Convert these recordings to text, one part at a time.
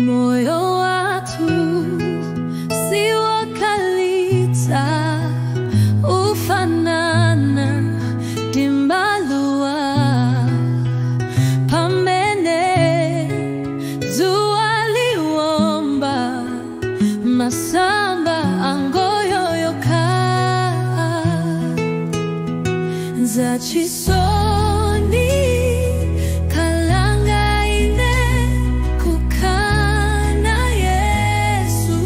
Moyo watu si wakalita ufanana dimbalua pamene zuwa liwomba masamba angoyoyoka za chisoni kalanga ine kukana Yesu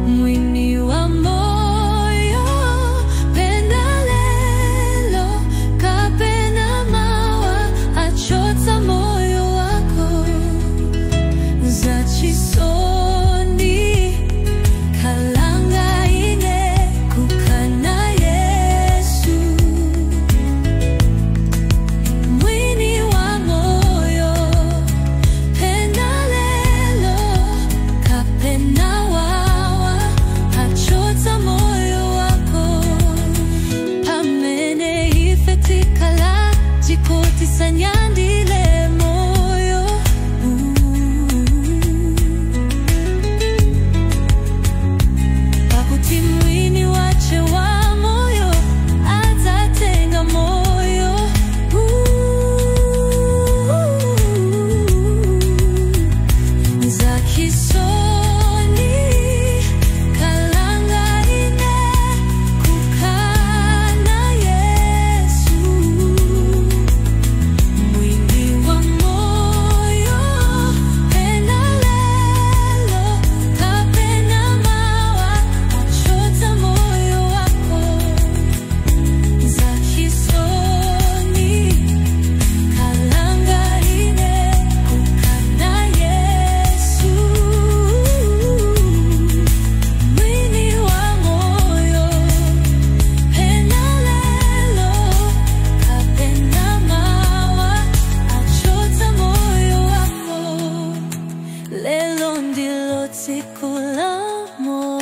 mwini wa moyo penda lelo kapena mawa achotsa moyo wako za chisoni kalanga ine kukana Yesu mwini wa moyo penda lelo kapena wawa achotsa moyo wako pamene ife tikala jikotisanyandile moyo. Pakuti mwini wache wa moyo adzatenga moyo. Za chisoni kalanga ine kukana Yesu mwini wa moyo penda lelo kapena mawa achotsa moyo wako za chisoni kalanga ine kukana Yesu mwini wa moyo penda lelo kapena mawa achotsa moyo wako lelo ndilo tsiku la moyo.